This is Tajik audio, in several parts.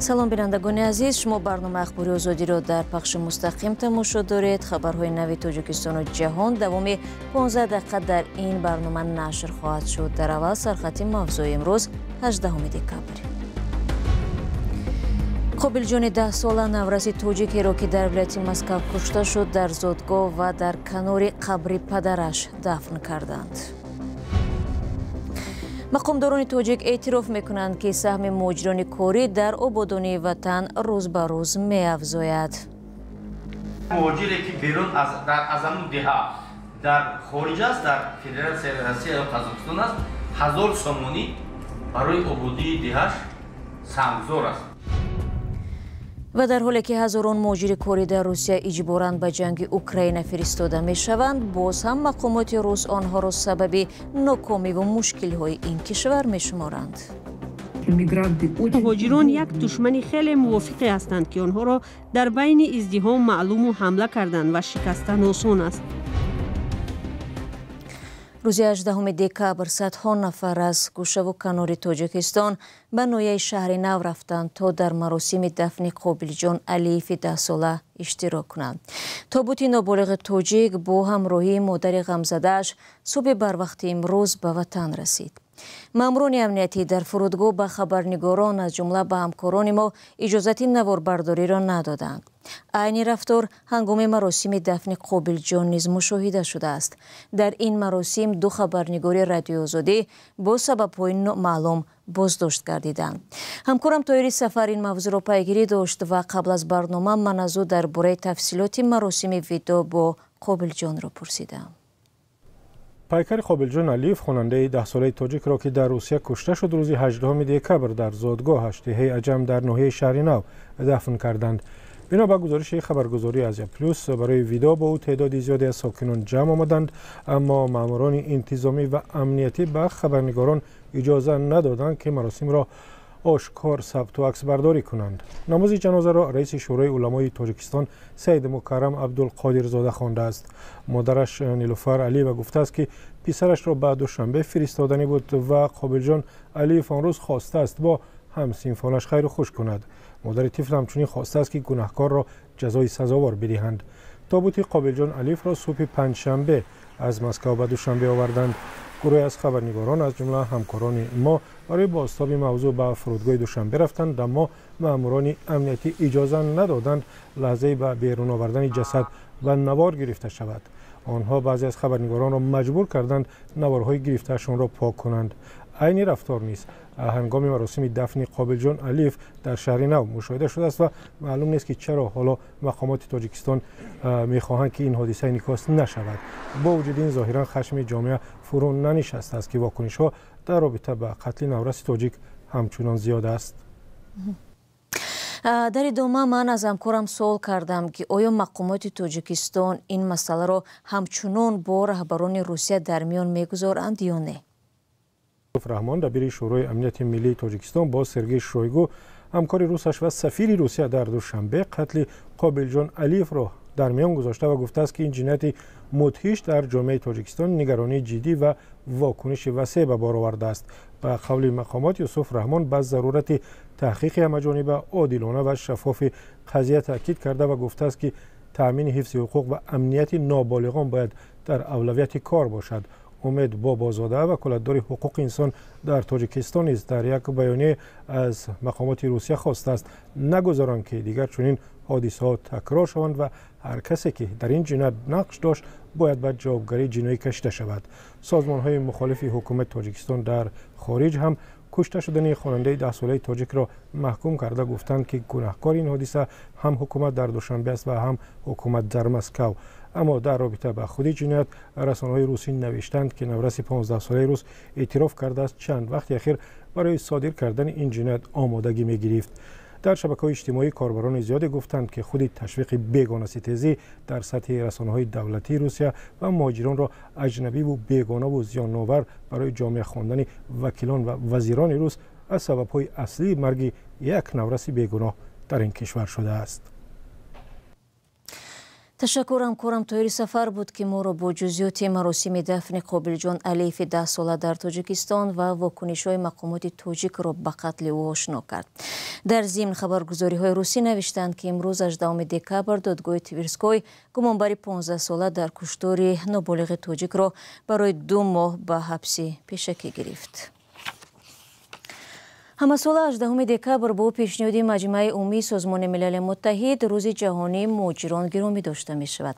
Салом, бинандагони азиз. Шумо барномаи Ахбори Озодиро дар пахши мустақим тамошо доред. Хабарҳои нави Тоҷикистону ҷаҳон давоми 15 дақиқа дар ин барнома нашр хоҳад шуд. Дар аввал сархати мавзӯи имрӯз, 18 декабр. Қобилҷони 10-сола, навраси тоҷикеро, ки дар вилояти Москав кушта шуд, дар зодгоҳ ва дар канори қабри падараш дафн карданд. Мақомдорони тоҷик эътироф мекунанд, ки саҳми муҳоҷирони корӣ дар ободонии ватан рӯз ба рӯз меафзояд. Муҳоҷире, ки берун аз ҳамун деҳа дар хориҷ аст, дар Федератсияи Россия ё Қазоқистон аст, 1000 сомонӣ барои ободии деҳаш саҳмгузор аст. Ва дар ҳоле ки ҳазорон муҳоҷири корӣ дар Русия иҷборан ба ҷанги Украина фиристода мешаванд, боз ҳам мақомоти рус онҳоро сабаби нокомиву мушкилҳои ин кишвар мешуморанд. Муҳоҷирон як душмани хеле мувофиқе ҳастанд, ки онҳоро дар байни издиҳом маълуму ҳамла кардан ва шикастан осон аст. Рӯзи 18 декабр садҳо нафар аз гӯшаву канори Тоҷикистон ба ноҳияи Шаҳри Нав рафтанд, то дар маросими дафни Қобилҷон Алиеви 10-сола иштирок кунанд. Тобути ноболиғи тоҷик бо ҳамроҳии модари ғамзадааш субҳи барвақти имрӯз ба ватан расид. Маъмурони амниятӣ дар фурудгоҳ ба хабарнигорон, аз ҷумла ба ҳамкорони мо, иҷозати наворбардориро надоданд. Айни рафтор ҳангоми маросими дафни Қобилҷон низ мушоҳида шудааст. Дар ин маросим ду хабарнигори Радиои Озодӣ бо сабабҳои номаълум боздошт гардиданд. Ҳамкорам Тоҳири Сафар ин мавзӯъро пайгирӣ дошт ва қабл аз барнома ман аз ӯ дар бораи тафсилоти маросими видоъ бо Қобилҷонро пурсидам. Пайкари Қобилҷон Алиев, хонандаи 10-солаи тоҷикро, ки дар Русия кушта шуд, рӯзи 18 декабр дар зодгоҳаш, деҳаи Аҷам дар ноҳияи Шаҳри Нав, дафн карданд. Бино ба гузориши хабаргузории Азия Плюс, барои видоъ бо ӯ теъдоди зиёде аз сокинон ҷамъ омаданд, аммо маъмурони интизомӣ ва амниятӣ ба хабарнигорон иҷоза надоданд, ки маросимро ошкор сабту аксбардорӣ кунанд. Намози ҷанозаро раиси Шӯрои уламои Тоҷикистон Саид Мукаррам Абдулқодирзода хондааст. Модараш Нилуфар Алиева гуфтааст, ки писарашро ба Душанбе фиристоданӣ буд ва Қобилҷон Алиев он рӯз хостааст бо ҳамсинфонаш хайру хуш кунад. Модари тифл ҳамчунин хостааст, ки гунаҳкорро ҷазои сазовор бидиҳанд. Тобути Қобилҷон Алиевро субҳи панҷшанбе аз Москав ба Душанбе оварданд. Гурӯҳе аз хабарнигорон, аз ҷумла ҳамкорони мо, барои бозтоби мавзӯъ ба фурудгоҳи Душанбе рафтанд, аммо маъмурони амниятӣ иҷоза надоданд лаҳзаи ба берун овардани ҷасад ба навор гирифта шавад. Онҳо баъзе аз хабарнигоронро маҷбур карданд наворҳои гирифтаашонро пок кунанд. Айни рафтор низ ҳангоми маросими дафни Қобилҷон Алиев дар Шаҳри Нав мушоҳида шудааст ва маълум нест, ки чаро ҳоло мақомоти Тоҷикистон мехоҳанд, ки ин ҳодиса инъикос нашавад. Бо вуҷуди ин, зоҳиран хашми ҷомеа фурӯ нанишастааст, ки вокунишҳо дар робита ба қатли навраси тоҷик ҳамчунон зиёд аст. Дар идома ман аз ҳамкорам суол кардам, ки оё мақомоти Тоҷикистон ин масъаларо ҳамчунон бо раҳбарони Русия дар миён мегузоранд ё не. Раҳмон, дабири Шӯрои амнияти миллии Тоҷикистон, бо Сергей Шойгу, ҳамкори русаш ва сафири Русия дар Душанбе, қатли Қобилҷон Алиевро дар миён гузошта ва гуфтааст, ки ин ҷинояти мудҳиш дар ҷомеаи Тоҷикистон нигаронии ҷиддӣ ва вокуниши васеъ ба бор овардааст. Ба қавли мақомот, Юсуф Раҳмон ба зарурати таҳқиқи ҳамаҷониба, одилона ва шаффофи қазия таъкид карда ва гуфтааст, ки таъмини ҳифзи ҳуқуқ ва амнияти ноболиғон бояд дар авлавияти кор бошад. Умед Бобозода, ваколатдори ҳуқуқи инсон дар Тоҷикистон, низ дар як баёния аз мақомоти Русия хостааст, нагузоранд, ки дигар чунин ҳодисаҳо такрор шаванд ва ҳар касе, ки дар ин ҷиноят нақш дошт, бояд ба ҷавобгарии ҷиноӣ кашида шавад. Созмонҳои мухолифи ҳукумати Тоҷикистон дар хориҷ ҳам кушта шудани хонандаи 10-солаи тоҷикро маҳкум карда, гуфтанд, ки гунаҳкори ин ҳодиса ҳам ҳукумат дар Душанбе аст ва ҳам ҳукумат дар Москав. Аммо дар робита ба худи ҷиноят расонаҳои русӣ навиштанд, ки навраси 15-солаи рус эътироф кардааст, чанд вақти ахир барои содир кардани ин ҷиноят омодагӣ мегирифт. Дар шабакаҳои иҷтимоӣ корбарони зиёде гуфтанд, ки худи ташвиқи бегонаситезӣ дар сатҳи расонаҳои давлатии Русия ва муҳоҷиронро аҷнабиву бегонаву зиёновар барои ҷомеа хондани вакилон ва вазирони рус аз сабабҳои аслии марги як навраси бегуноҳ дар ин кишвар шудааст. Ташаккур, ҳамкорам Тоҳири Сафар буд, ки моро бо ҷузъиёти маросими дафни Қобилҷон Алиеви 10-сола дар Тоҷикистон ва вокунишҳои мақомоти тоҷикро ба қатли ӯ ошно кард. Дар зимн хабаргузориҳои русӣ навиштанд, ки имрӯз 18 декабр додгоҳи Тверской гумонбари 15-сола дар куштори ноболиғи тоҷикро барои 2 моҳ ба ҳабси пешакӣ гирифт. Ҳамасола 18 декабр бо пешниҳоди Маҷмааи умумии Созмони Милали Муттаҳид Рӯзи ҷаҳонии муҳоҷирон гиромӣ дошта мешавад.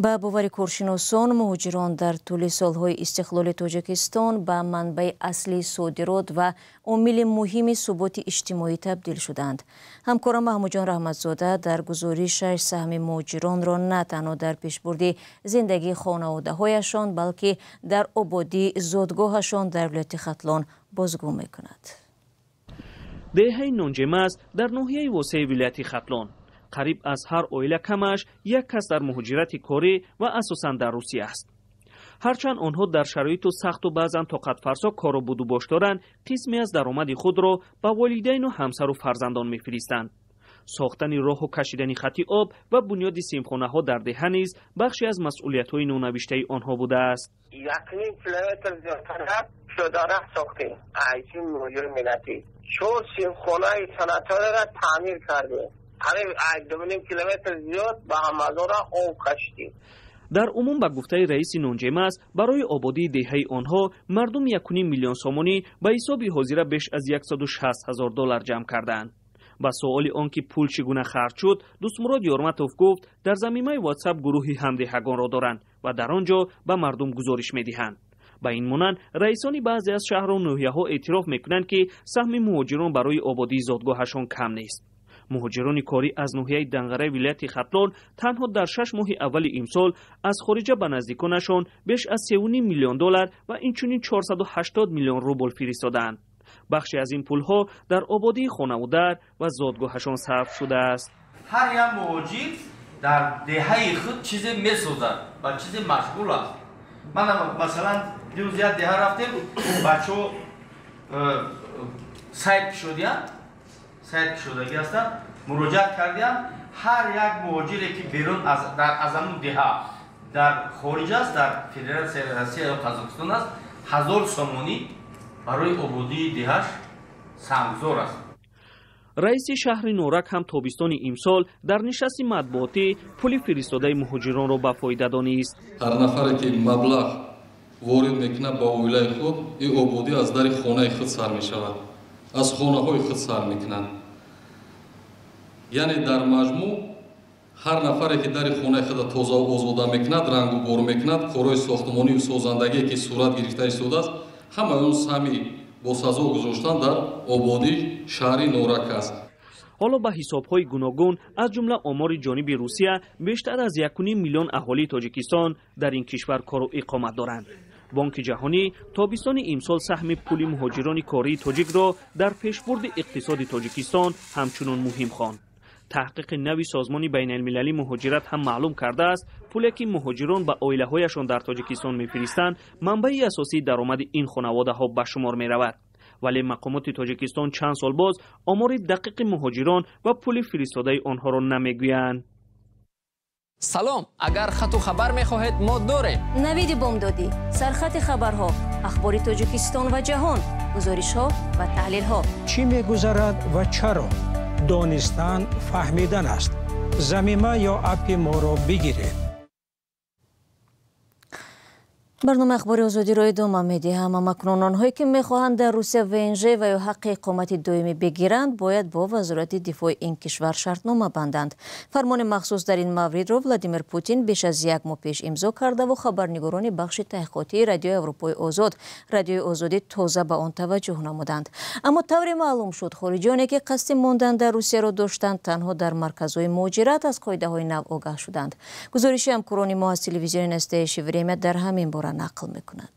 Ба бовари коршиносон, муҳоҷирон дар тӯли солҳои истиқлоли Тоҷикистон ба манбаи аслии содирот ва омили муҳими суботи иҷтимоӣ табдил шуданд. Ҳамкорам Маҳмудҷон Раҳматзода дар гузоришаш саҳми муҳоҷиронро на танҳо дар пешбурди зиндагии хонаводаҳояшон, балки дар ободии зодгоҳашон дар вилояти Хатлон бозгӯ мекунад. Деҳаи Нонҷемаз дар ноҳияи Восеи вилояти Хатлон. Қариб аз ҳар оила камаш як кас дар муҳоҷирати корӣ ва асосан дар Русия аст. Ҳарчанд онҳо дар шароиту сахту баъзан тоқатфарсо кору будубош доранд, қисме аз даромади худро ба волидайну ҳамсару фарзандон мефиристанд. Сохтани роҳу кашидани хати об ва бунёди симхонаҳо дар деҳа низ бахше аз масъулиятҳои нонавиштаи онҳо будааст. 1.5 километр зиёдтар пиёдараҳ сохтем, айси муҳоҷири миллатӣ. 4 симхонаи санаториро таъмир кардем. Қариб 2.5 километр зиёд ба ҳамазора об кашидем. Дар умум, ба гуфтаи раиси Нонҷемаз, барои ободии деҳаи онҳо мардум 1.5 миллион сомонӣ ба ҳисоби ҳозира беш аз 160 ҳазор доллар ҷамъ карданд. Ба суоли он ки пул чӣ гуна харҷ шуд, Дӯстмурод Ёрматов гуфт, дар замимаи WhatsApp гурӯҳи ҳамдеҳагонро доранд ва дар он ҷо ба мардум гузориш медиҳанд. Ба ин монанд, раисони баъзе аз шаҳру ноҳияҳо эътироф мекунанд, ки саҳми муҳоҷирон барои ободии зодгоҳашон кам нест. Муҳоҷирони корӣ аз ноҳияи Данғараи вилояти Хатлон танҳо дар 6 моҳи аввали имсол аз хориҷа ба наздиконашон беш аз 3.5 миллион доллар ва инчунин 480 миллион рубл фиристодаанд. Бахше аз ин пулҳо дар ободии хонаву дар ва зодгоҳашон сарф шудааст. Ҳар як муҳоҷир дар деҳаи худ чизе месозад ва чизе машғул аст. Ман масалан дирӯз як деҳа рафтем, бачаҳо сайт кушодиянд, сайт кушодагӣ ҳастанд, муроҷиат кардиянд. Ҳар як муҳоҷире ки берун аз ҳамун деҳа дар хориҷ аст, дар Федератсияи Россия ё Қазоқистон аст, 1000 сомонӣ барои ободии деҳаш сангзор аст. Раиси шаҳри Норак ҳам тобистони имсол дар нишасти матбуотӣ пули фиристодаи муҳоҷиронро ба фоида донист. Ҳар нафаре ки маблағ ворид мекунад ба оилаи худ, ин ободӣ аз дари хонаи худ сар мешавад, аз хонаҳои худ сар мекунад. Яъне дар маҷмӯъ ҳар нафаре ки дари хонаи худро тоза озода мекунад, рангу бор мекунад, корҳои сохтмонию созандагие ки сурат гирифта истодааст, ҳамаи он саҳми бо сазо гузоштан дар ободии шаҳри Норак аст. Ҳоло ба ҳисобҳои гуногун, аз ҷумла омори ҷониби Русия, бештар аз 1.5 миллион аҳолии Тоҷикистон дар ин кишвар кору иқомат доранд. Бонки ҷаҳонӣ тобистони имсол саҳми пули муҳоҷирони кории тоҷикро дар пешбурди иқтисоди Тоҷикистон ҳамчунон муҳим хонд. Таҳқиқи нави Созмони байналмилалии муҳоҷират ҳам маълум кардааст, пуле ки муҳоҷирон ба оилаҳояшон дар Тоҷикистон мефиристанд, манбаи асосии даромади ин хонаводаҳо ба шумор меравад. Вале мақомоти Тоҷикистон чанд сол боз омори дақиқи муҳоҷирон ва пули фиристодаи онҳоро намегӯянд. Салом, агар хату хабар мехоҳед, мо дорем. Навиди бомдодӣ, сархати хабарҳо, ахбори Тоҷикистон ва ҷаҳон, гузоришҳо ва таҳлилҳо. Чӣ мегузарад ва чаро? Донистан фаҳмидан аст. Замима ё аппи моро бигиред. Барномаи ахбори озодиро идома медиҳам. Акнун онҳое ки мехоҳанд дар Русия ВНЖ ва ё ҳаққи иқомати доимӣ бигиранд, бояд бо вазорати дифои ин кишвар шартнома банданд. Фармони махсус дар ин мавридро Владимир Путин беш аз як моҳ пеш имзо кардаву хабарнигорони бахши таҳқиқотии Радиои Аврупои Озод, Радиои Озодӣ тоза ба он таваҷҷӯҳ намуданд. Аммо тавре маълум шуд, хориҷиёне ки қасди мондан дар Русияро доштанд, танҳо дар марказҳои муҳоҷират аз қоидаҳои нав огаҳ шуданд. Гузориши ҳамкорони мо аз телевизиони Настоящее время дар ҳамин бора нақл мекунад.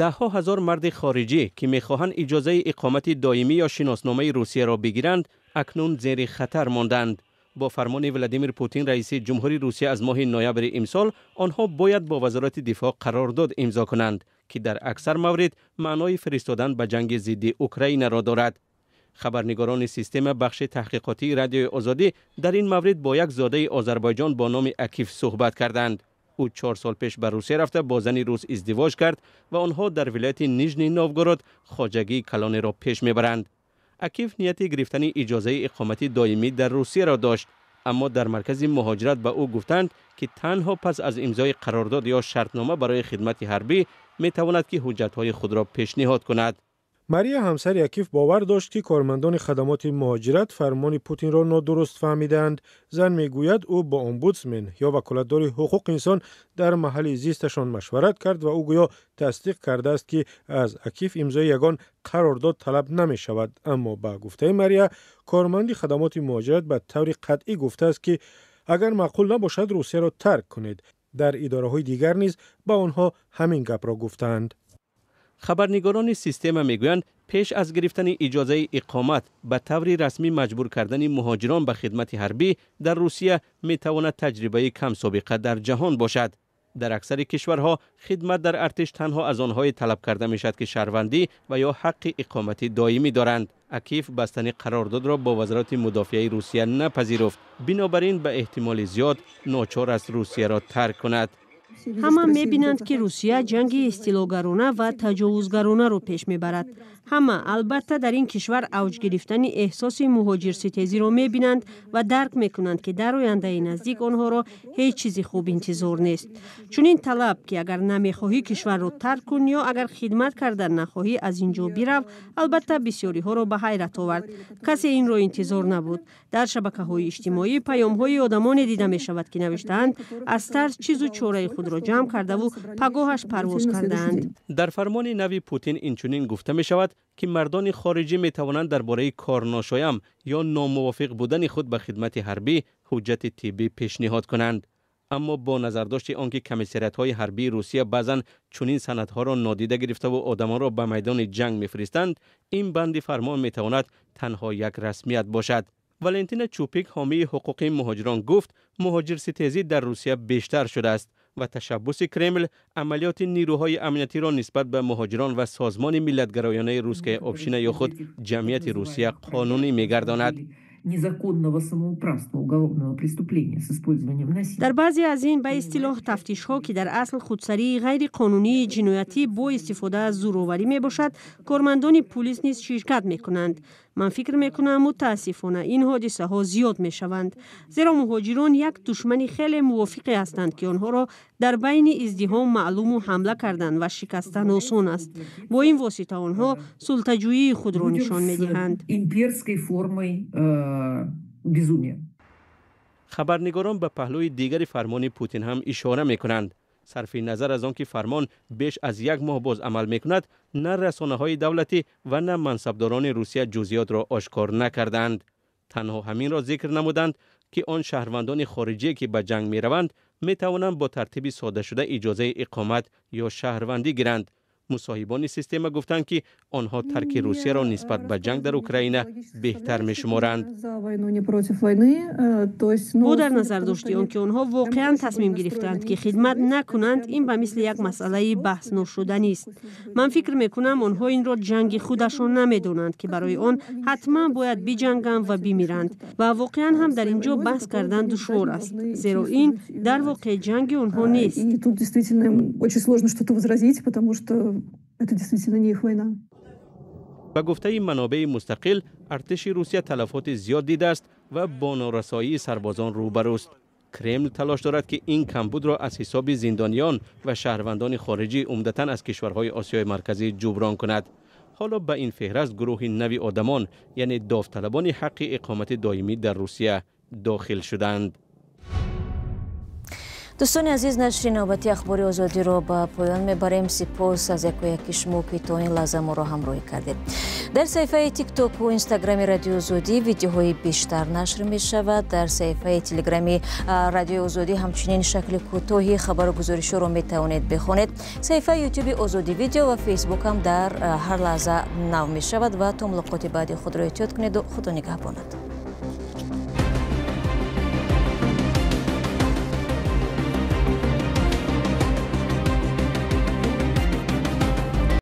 Даҳҳо ҳазор марди хориҷӣ ки мехоҳанд иҷозаи иқомати доимӣ ё шиносномаи Русияро бигиранд, акнун зери хатар монданд. Бо фармони Владимир Путин, раиси ҷумҳури Русия, аз моҳи ноябри имсол онҳо бояд бо вазорати дифоъ қарордод имзо кунанд, ки дар аксар маврид маънои фиристодан ба ҷанги зидди Украинаро дорад. Хабарнигорони система бахши таҳқиқотии Радиои Озодӣ дар ин маврид бо як зодаи Озарбойҷон бо номи Акиф суҳбат карданд. Ӯ 4 сол пеш ба Русия рафта бо зани рус издивоҷ кард ва онҳо дар вилояти Нижний Новгород хоҷагии калонеро пеш мебаранд. Акиф нияти гирифтани иҷозаи иқомати доимӣ дар Русияро дошт, аммо дар маркази муҳоҷират ба ӯ гуфтанд, ки танҳо пас аз имзои қарордод ё шартнома барои хидмати ҳарбӣ метавонад ки ҳуҷҷатҳои худро пешниҳод кунад. Мария ҳамсари Акиф бовар дошт, ки кормандони хадамоти муҳоҷират фармони Путинро нодуруст фаҳмидаанд. Зан мегӯяд, ӯ бо омбудсмен ё ваколатдори ҳуқуқи инсон дар маҳалли зисташон машварат кард ва ӯ гӯё тасдиқ кардааст, ки аз Акиф имзои ягон қарордод талаб намешавад. Аммо ба гуфтаи Мария, корманди хадамоти муҳоҷират ба таври қатъӣ гуфтааст, ки агар маъқул набошад, Русияро тарк кунед. Дар идораҳои дигар низ ба онҳо ҳамин гапро гуфтаанд. Хабарнигорони система мегӯянд, пеш аз гирифтани иҷозаи иқомат ба таври расмӣ маҷбур кардани муҳоҷирон ба хидмати ҳарбӣ дар Русия метавонад таҷрибаи камсобиқа дар ҷаҳон бошад. Дар аксари кишварҳо хидмат дар артиш танҳо аз онҳое талаб карда мешавад, ки шаҳрвандӣ ва ё ҳаққи иқомати доимӣ доранд. Акиф бастани қарордодро бо Вазорати мудофиаи Русия напазируфт, бинобар ин ба эҳтимоли зиёд ночор аст Русияро тарк кунад. Ҳама мебинанд, ки Русия ҷанги истилогарона ва таҷовузгаронаро пеш мебарад. Ҳама албатта дар ин кишвар авҷ гирифтани эҳсоси муҳоҷирситезиро мебинанд ва дарк мекунанд, ки дар ояндаи наздик онҳоро ҳеҷ чизи хуб интизор нест. Чунин талаб, ки агар намехоҳӣ, кишварро тарк кун ё агар хидмат кардан нахоҳӣ, аз ин ҷо бирав, албатта бисёриҳоро ба ҳайрат овард. Касе инро интизор набуд. Дар шабакаҳои иҷтимоӣ паёмҳои одамоне дида мешавад, ки навиштаанд, аз тарс чизу чораи худро ҷамъ кардаву пагоҳаш парвоз кардаанд. Дар фармони нави Путин инчунин гуфта мешавад, ки мардони хориҷӣ метавонанд дар бораи корношоям ё номувофиқ будани худ ба хидмати ҳарбӣ ҳуҷҷати тиббӣ пешниҳод кунанд. Аммо бо назардошти он ки комиссариятҳои ҳарбии Русия баъзан чунин санадҳоро нодида гирифтаву одамонро ба майдони ҷанг мефиристанд, ин банди фармон метавонад танҳо як расмият бошад. Валентина Чупик, ҳомии ҳуқуқи муҳоҷирон, гуфт муҳоҷирситезӣ дар Русия бештар шудааст ва ташаббуси Кремл амалиёти нирӯҳои амниятиро нисбат ба муҳоҷирон ва созмони миллатгароёнаи Русская община ё худ Ҷамъияти Русия қонунӣ мегардонад. Незаконного самоуправства, уголовного преступления с использованием насилия. Дар баъзе аз ин ба истилоҳ тафтишҳо, ки дар асл худсарии ғайриқонунии ҷиноятӣ бо истифода аз зӯроварӣ мебошад, кормандони пулис низ ширкат мекунанд. Ман фикр мекунам, мутаассифона, ин ҳодисаҳо зиёд мешаванд, зеро муҳоҷирон як душмани хеле мувофиқе ҳастанд, ки онҳоро дар байни издиҳом маълуму ҳамла кардан ва шикастан осон аст. Бо ин восита онҳо султаҷӯии худро нишон медиҳанд. Имперской формой безумия. Хабарнигорон ба паҳлӯи дигари фармони Путин ҳам ишора мекунанд. Сарфи назар аз он ки фармон беш аз як моҳ боз амал мекунад, на расонаҳои давлатӣ ва на мансабдорони Русия ҷузъиётро ошкор накарданд. Танҳо ҳаминро зикр намуданд, ки он шаҳрвандони хориҷие, ки ба ҷанг мераванд, метавонанд бо тартиби соддашуда иҷозаи иқомат ё шаҳрвандӣ гиранд. Мусоҳибони система гуфтанд, ки онҳо тарки Русияро нисбат ба ҷанг дар Украина беҳтар мешуморанд. Бо дар назар дошти он ки онҳо воқеан тасмим гирифтаанд, ки хидмат накунанд, ин ба мисли як масъалаи баҳсношуданист. Ман фикр мекунам, онҳо инро ҷанги худашон намедонанд, ки барои он ҳатман бояд биҷанганд ва бимиранд. Ва воқеан ҳам дар ин ҷо баҳс кардан душвор аст, зеро ин дар воқеъ ҷанги онҳо нест. Это действительно не их война. Ба гуфтаи манобеи мустақил, артиши Русия талафоти зиёд дидааст ва бо норасоии сарбозон рӯбарӯст. Кремл талош дорад, ки ин камбудро аз ҳисоби зиндониён ва шаҳрвандони хориҷӣ, умдатан аз кишварҳои Осиёи Марказӣ, ҷуброн кунад. Ҳоло ба ин феҳраст гурӯҳи нави одамон, яъне довталабони ҳаққи иқомати доимӣ дар Русия, дохил шуданд. Дӯстони азиз, нашри навбати Ахбори Озодиро ба поён мебарем. Сипос аз яку яки шумо, ки то ин лаҳза моро ҳамроҳӣ кардед. Дар саҳифаи Тиктоку Инстаграми Радиои Озодӣ видеоҳои бештар нашр мешавад. Дар саҳифаи Телеграми Радиои Озодӣ ҳамчунин шакли кӯтоҳи хабару гузоришҳоро метавонед бихонед. Саҳифаи Ютуби Озодӣ Видео ва Фейсбук ҳам дар ҳар лаҳза нав мешавад. Ва то мулоқоти баъди худро эҳтиёт кунеду Худо нигаҳбонад.